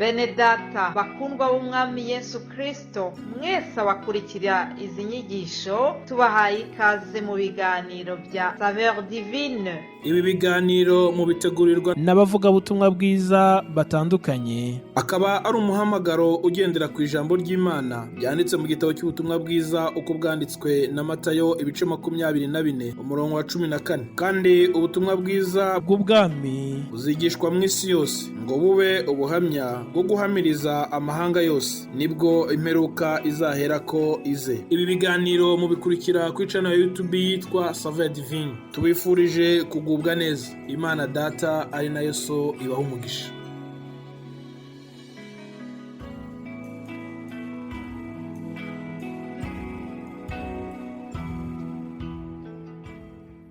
Bene data bakundwa b'Umwami Yesu Kristo, mwese abakurikira izi nyigisho, tubahaye ikaze mu biganiro bya Saveur Divine. Ibi biganiro mubitegurirwa n'abavugabutumwa bwiza batandukanye, akaba ari umuhamagaro ugendera ku ijambo ry'Imana ryanditse mu gitabo cy'ubutumwa bwiza uko bwanditswe na Matayo, ibice 24, umurongo wa 14. Kandi ubutumwa bwiza bw'ubwami buzigishwa mu isi yose ngo bube ubuhamya bwo guhamiriza amahanga yose, nibwo imperuka izaherako ize. Ibi biganiro mubikurikira kuri channel ya YouTube yitwa Saveur Divine. Tubifurije kugubwa neza. Imana Data ari nayo So ibaha umugisha.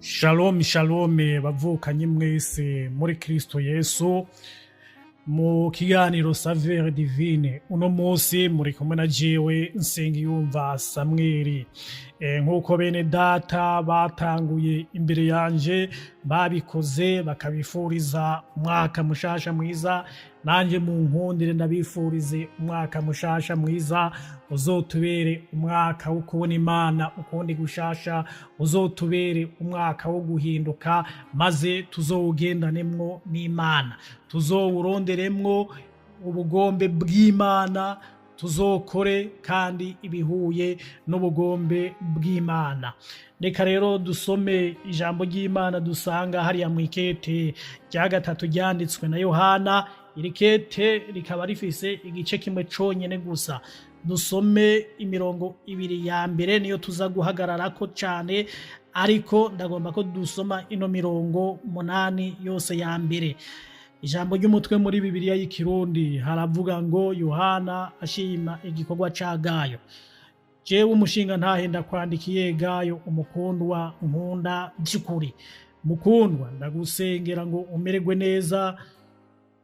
Shalom, shalom, bavukanye mwese muri Kristo Yesu. Mu kiganiro Saveur Divine uno munsi muri kumwe na jewe Nsengiyumva Samweli. Nk'uko bene data batanguye imbere yanje babikoze bakabifuriza umwaka mushasha mwiza, nanje mu nkundire ndabifurize umwaka mushasha mwiza. Uzotubere umwaka wo kubona Imana ukundi gushasha, uzotubere umwaka wo guhinduka, maze tuzowugendanemwo n'Imana, tuzowuronderemwo ubugombe bw'Imana, tuzokore kandi ibihuye n'ubugombe bw'Imana. Reka rero dusome ijambo ry'Imana dusanga hariya mu ikete rya gatatu ryanditswe na Yohana. Iri kete rikaba rifise igice kimwe conyene gusa. Dusome imirongo ibiri ya mbere, niyo tuza guhagararako cane, ariko ndagomba ko dusoma ino mirongo 8 yose ya mbere. Ijambo ry'umutwe muri Bibiliya y'iKirundi haravuga ngo: Yohana ashima igikorwa ca Gayo. Jewe umushinga ntahenda kwandikiye Gayo umukundwa nkunda by'ukuri. Mukundwa, ndagusengera ngo umererwe neza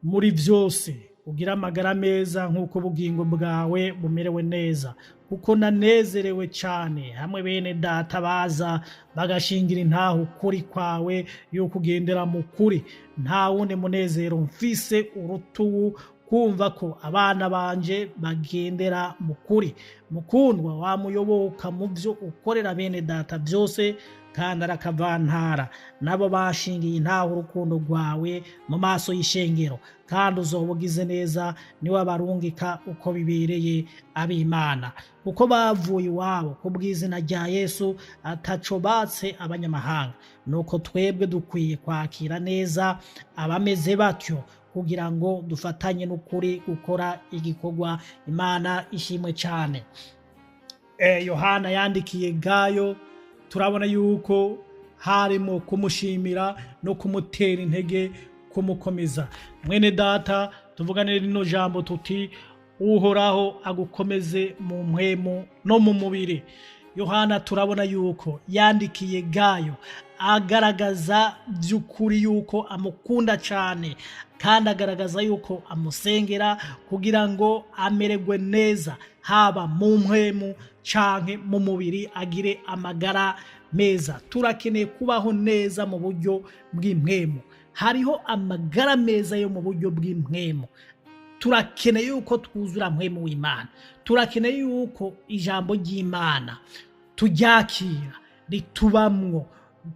muri vyose, ugire amagara meza nk'uko ubugingo bwawe bumerewe neza, kuko nanezerewe cane hamwe bene data baza bagashingira intaho ukuri kwawe yuko ugendera mu kuri. Nta wundi munezero mfise urutuwu kumva ko abana banje bagendera mu kuri. Mukundwa, wamuyoboka mu vyo ukorera bene data byose, kandi arakavantara nabo bashingiye intaho urukundo rwawe mu maso y'ishengero, kandi uzoba ugize neza niwe abarungika uko bibereye ab'Imana, kuko bavuye iwabo ku bw'izina rya Yesu ataco batse abanyamahanga. Nuko twebwe dukwiye kwakira neza abameze batyo kugira ngo dufatanye n'ukuri gukora igikorwa. Imana ishimwe cyane. Yohana yandikiye Gayo, turabona yuko harimo kumushimira no kumutera intege, kumukomeza. Mwene data, tuvugane rino jambo tuti: Uhoraho agukomeze mu mpwemu no mu mubiri. Yohana turabona yuko yandikiye Gayo agaragaza by'ukuri yuko amukunda cyane, kandi agaragaza yuko amusengera kugira ngo amererwe neza haba mu mpwemu canke mu mubiri, agire amagara meza. Turakeneye kubaho neza mu buryo bw'impwemu. Hariho amagara meza yo mu buryo bw'impwemu. Turakeneye yuko twuzura mpwemu w'Imana. Turakeneye yuko ijambo ry'Imana turyakira, ritubamwo,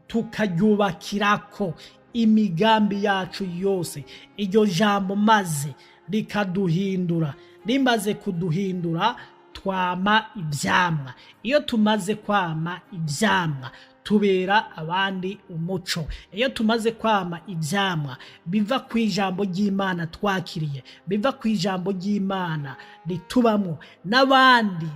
tukaryubakirako imigambi yacu yose. Iryo jambo maze rikaduhindura. Rimaze kuduhindura, twama ivyamwa. Iyo tumaze kwama ivyamwa, tubera abandi umuco. Iyo tumaze kwama ivyamwa biva ku ijambo ry'Imana twakiriye, biva ku ijambo ry'Imana ritubamwo, n'abandi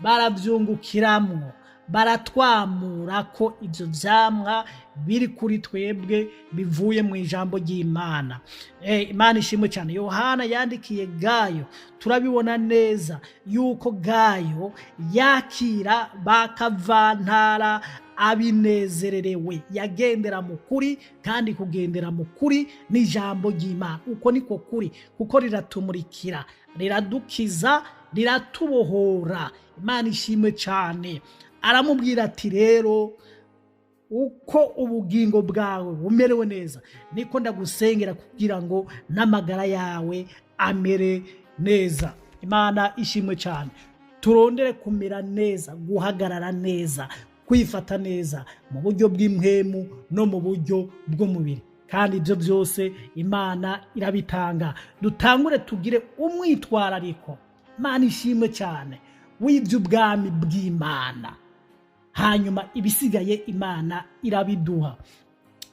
baravyungukiramwo, baratwamura ko ivyo vyamwa biri kuri twebwe bivuye mu ijambo ry'Imana. Imana ishimwe cyane. Yohana yandikiye Gayo, turabibona neza yuko Gayo yakira bakavantara abinezererewe, yagendera mu kuri, kandi kugendera mu kuri n'ijambo ry'Imana. Uko niko kuri, kuko riratumurikira, riradukiza, riratubohora. Imana ishimwe cyane. Aramubwira ati: rero uko ubugingo bwawe bumerewe neza, niko ndagusengera kugira ngo n'amagara yawe amere neza. Imana ishimwe cyane. Turondere kumera neza, guhagarara neza, kwifata neza mu buryo bw'impwemu no mu buryo bw'umubiri, kandi ibyo byose Imana irabitanga. Dutangure tugire umwitwarariko, Imana ishimwe cyane, w'iby'ubwami bw'Imana, hanyuma ibisigaye Imana irabiduha.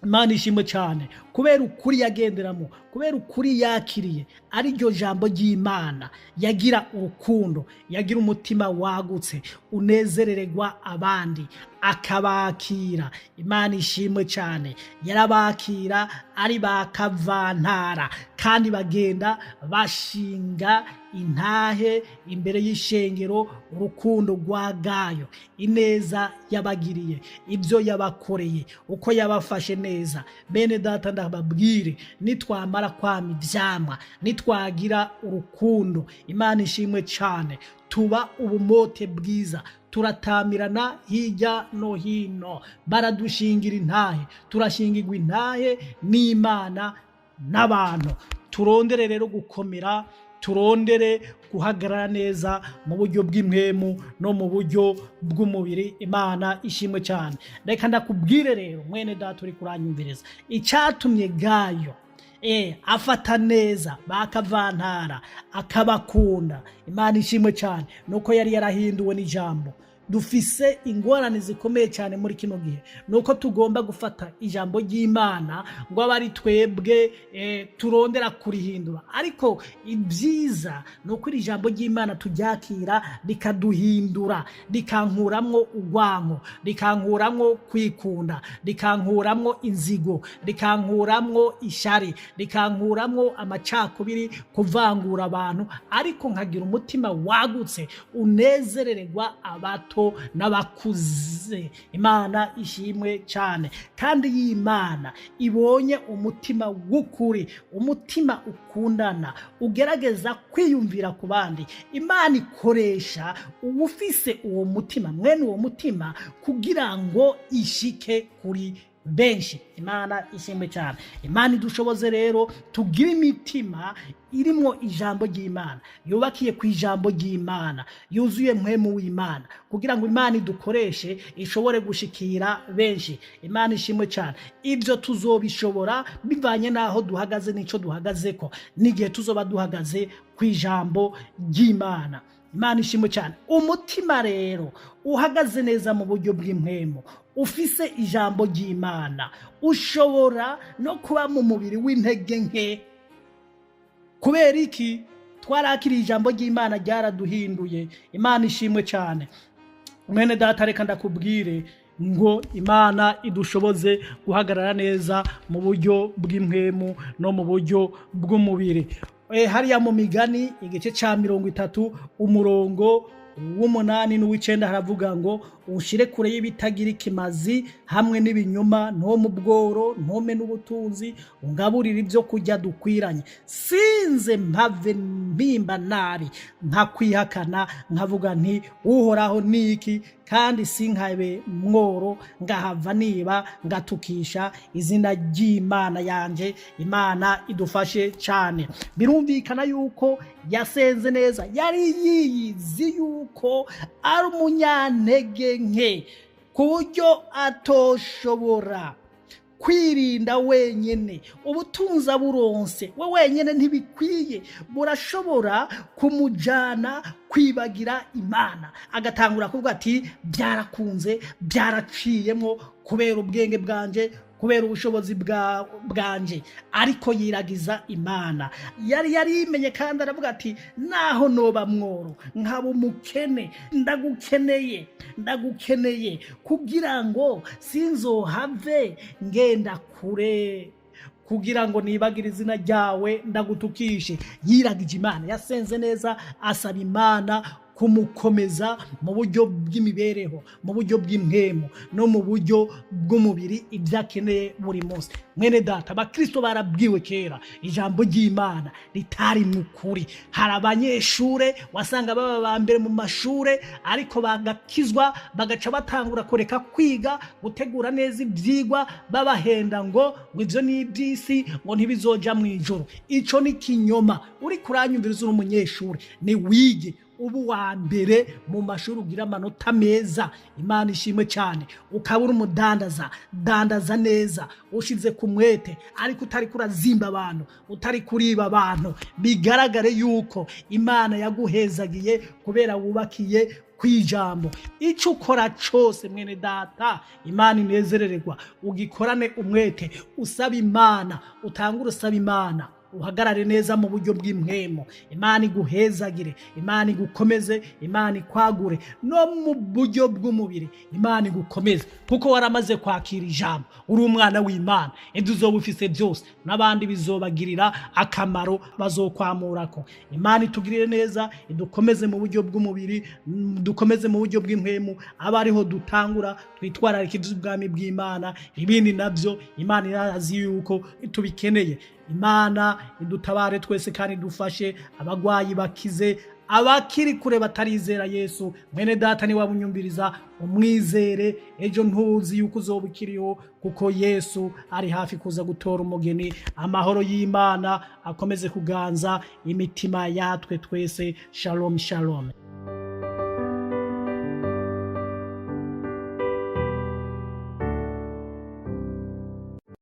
Imana ishimwe cyane. Kubera ukuri yagenderamo, kubera ukuri yakiriye, ari ryo jambo ry'Imana, yagira urukundo, yagira umutima wagutse unezerererwa abandi, akabakira. Imana ishimwe cyane. Yarabakira ari ba kavantara, kandi bagenda bashinga intahe imbere y'ishengero urukundo rwa Gayo, ineza yabagiriye, ibyo yabakoreye, uko yabafashe neza. Bene data, ndababwire, nitwamara kwama ivyamwa, nitwagira urukundo, Imana ishimwe cyane, tuba ubumote bwiza, turatamirana hirya no hino, baradushingira intahe, turashingirwa intahe n'Imana n'abantu. Turondere rero gukomera, turondere guhagarara neza mu buryo bw'impwemu no mu buryo bw'umubiri. Imana ishimwe cyane. Reka ndakubwire rero, mwene data uri kuranyumviriza, icyatumye Gayo afata neza bakavantara, akabakunda, Imana ishimwe cyane, nuko yari yarahinduwe n'ijambo. Dufise ingorane zikomeye cyane muri kino gihe, nuko tugomba gufata ijambo ry'Imana ngo abe ari twebwe turondera kurihindura, ariko ibyiza ni uko iri jambo ry'Imana turyakira rikaduhindura, rikankuramwo urwanko, rikankuramwo kwikunda, rikankuramwo inzigo, rikankuramwo ishari, rikankuramwo amacakubiri, kuvangura abantu, ariko nkagira umutima wagutse unezerererwa abato n'abakuze. Imana ishimwe cyane. Kandi iyo Imana ibonye umutima w'ukuri, umutima ukundana, ugerageza kwiyumvira ku bandi, Imana ikoresha uwufise uwo mutima, mwene uwo mutima, kugira ngo ishike kuri benshi. Imana ishimwe cyane. Imana idushoboze rero tugire imitima irimwo ijambo ry'Imana, yubakiye ku ijambo ry'Imana, yuzuye mpwemu w'Imana, kugira ngo Imana idukoreshe ishobore gushikira benshi. Imana ishimwe cyane. Ibyo tuzobishobora bivanye n'aho duhagaze n'icyo duhagazeko, n'igihe tuzoba duhagaze ku ijambo ry'Imana. Imana ishimwe cyane. Umutima rero uhagaze neza mu buryo bw'impwemu, ufise ijambo ry'Imana, ushobora no kuba mu mubiri w'intege nke. Kubera iki? Twarakiriye ijambo ry'Imana, ryaraduhinduye. Imana ishimwe cyane. Mwene data, reka ndakubwire ngo Imana idushoboze guhagarara neza mu buryo bw'impwemu no mu buryo bw'umubiri. Hariya mu Migani, igice cya 30, umurongo w'8 n'uw'icenda, haravuga ngo: "Ushire kure y'ibitagira ikimazi hamwe n'ibinyoma, ntome ubworo, ntome n'ubutunzi, ungaburire ibyo kurya dukwiranye, sinze mpave mpimba nabi nkakwihakana, nkavuga nti: 'Uhoraho ni iki?' Kandi sinkabe mworo, ngahava niba, ngatukisha izina ry'Imana yanje." Imana idufashe cyane. Birumvikana yuko yasenze neza, yari yiyizi yuko ari umunyantege nke ku buryo atoshobora kwirinda wenyine. Ubutunzi aburonse we wenyine ntibikwiye, burashobora kumujyana kwibagira Imana, agatangura kuvuga ati: "Byarakunze, byaraciyemo kubera ubwenge bwanje, kubera ubushobozi bwanje," ariko yiragiza Imana. Yari yarimenye kandi aravuga ati: "Naho noba mworo, nkaba umukene, ndagukeneye, ndagukeneye, kugira ngo sinzohave ngenda kure, kugira ngo nibagire izina ryawe, ndagutukishe." Yiragije Imana, yasenze neza, asaba Imana. Kumukomeza mu buryo bw'imibereho, mu buryo bw'impwemu no mu buryo bw'umubiri, ibyo akeneye buri munsi. Mwene data, abakristo barabwiwe kera ijambo ry'Imana ritari mu kuri. Hari abanyeshure wasanga baba ba mbere mu mashure, ariko bagakizwa bagaca batangura kureka kwiga, gutegura neza ibyigwa, babahenda ngo ivyo ni iby'isi, ngo ntibizoja mu ijuru. Ico ni kinyoma. Uri kuranyumviriza, uri umunyeshure, ni wige ubu wa mbere mu mashuri, ugira amanota meza, Imana ishimwe cyane. Ukaba uri umudandaza, dandaza neza ushize ku mwete, ariko utari kurazimba abantu, utari kuriba abantu. Bigaragare yuko Imana yaguhezagiye kubera wubakiye kwijambo. Icyo ukora cyose, mwene data, Imana inezerererwa, ugikorane umwete, usaba Imana, utangure usaba Imana, uhagarare neza mu buryo bw'impwemu. Imana iguhezagire, Imana igukomeze, Imana ikwagure no mu buryo bw'umubiri. Imana igukomeze kuko waramaze kwakira ijambo, uri umwana w'Imana. Ibyo uzoba ufise byose n'abandi bizobagirira akamaro, bazokwamurako. Imana itugirire neza, idukomeze mu buryo bw'umubiri, dukomeze mu buryo bw'impwemu. Aba ariho dutangura twitwararika iby'ubwami bw'Imana, ibindi nabyo Imana irazi yuko tubikeneye. Imana idutabare twese kandi idufashe, abagwayi bakize, abakiri kure batarizera Yesu. Mwene data, niwaba unyumviriza, umwizere. Ejo ntuzi yuko uzoba ukiriho, kuko Yesu ari hafi kuza gutora umugeni. Amahoro y'Imana akomeze kuganza imitima yatwe twese. Shalom, shalom.